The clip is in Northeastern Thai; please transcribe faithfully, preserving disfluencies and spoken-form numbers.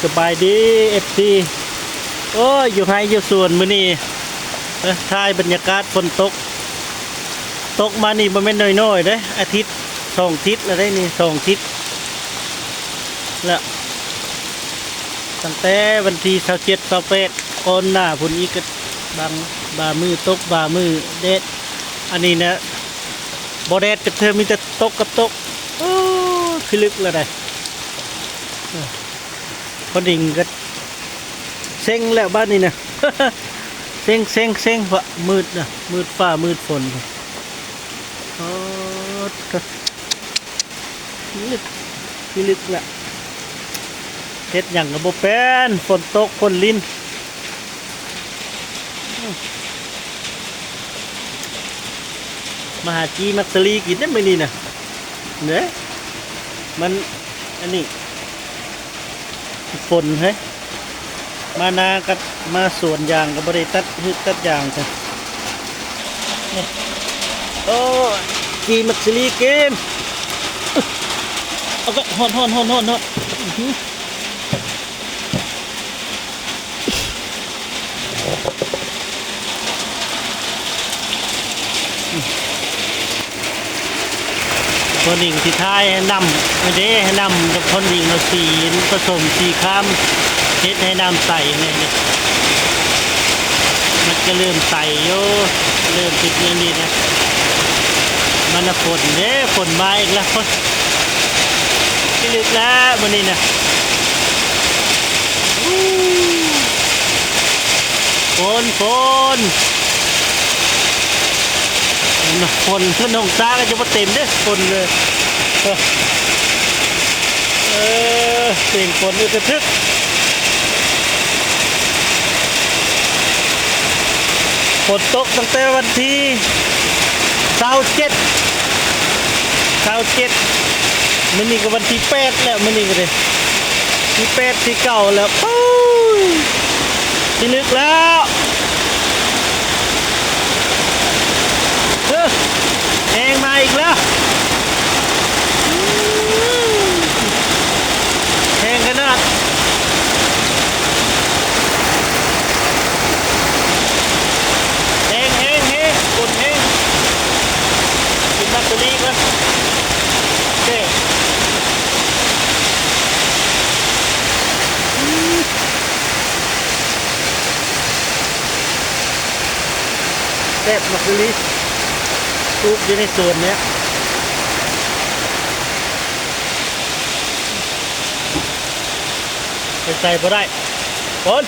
สบายดี เอฟซี โอ้ย อยู่ไฮ่อยู่สวนมื้อนี้ เอ้อ ถ่ายบรรยากาศฝนตก ตกมานี่บ่แม่นน้อยๆเด้ อาทิตย์สองอาทิตย์แล้วได้นี่ สองอาทิตย์แล้ว ตั้งแต่วันที่ซาวเจ็ด ซาวแปด ก่อนหน้าพุ้นอีกก็บาง บางมื้อตก บางมื้อแดด อันนี้นะ บ่แดดจักเทื่อ มีแต่ตกกับตก โอ้ พิลึกแล้วได้ พอดิ่งก็เซ็งแล้วบ้านนี้นะ เซ็ง เซ็ง เซ็ง เพราะมืดนะ มืดฟ้ามืดฝน โอ้ พิลึก พิลึกละ เฮ็ดหยังก็บ่เป็น ฝนตก ฝนลิน มาหาจีมักสลีกินได้มื้อนี้นะ เด้ มัน อันนี้ ฝนเฮ้ย มานากับมาสวนยางก็บ่ได้ตัดหืดตัดยางจ้ะ นี่ โอ้ จีมักสลีกิน เอาก็ฮ้อนๆๆๆๆ อื้อหือ พอนิ่งสิท้ายให้นำ อันเด้ให้นำกับพอนิ่งเอาสีผสมสีคราม เฮ็ดให้น้ำใสไงนี่ มันก็เริ่มใสอยู่ เริ่มเป็นอย่างนี้นะ มันน่ะฝนเด้ ฝนมาอีกแล้ว พิลึกแล้วมื้อนี้นะ อู้ ฝน ฝน ฝนขึ้นหงตาก็จะบ่เต็มเด้ ฝนเลย เออ เออ เสียงฝนอึกกระทึก ฝนตกตั้งแต่วันที่ซาวเจ็ด ซาวเจ็ด มื้อนี้ก็วันที่แปดแล้ว มื้อนี้ก็เด้ ที่แปดที่เก้าแล้ว ปุ้ย พิลึกแล้ว เฮ้อ แฮงมาอีกแล้ว แฮงขนาด แฮง แฮง แฮง ฝนแฮง กินมักสลีก่อน โอเค แซ่บมักสลี ปลูกอยู่ในสวนเนี้ย ไปใส่บ่ได้ ฝน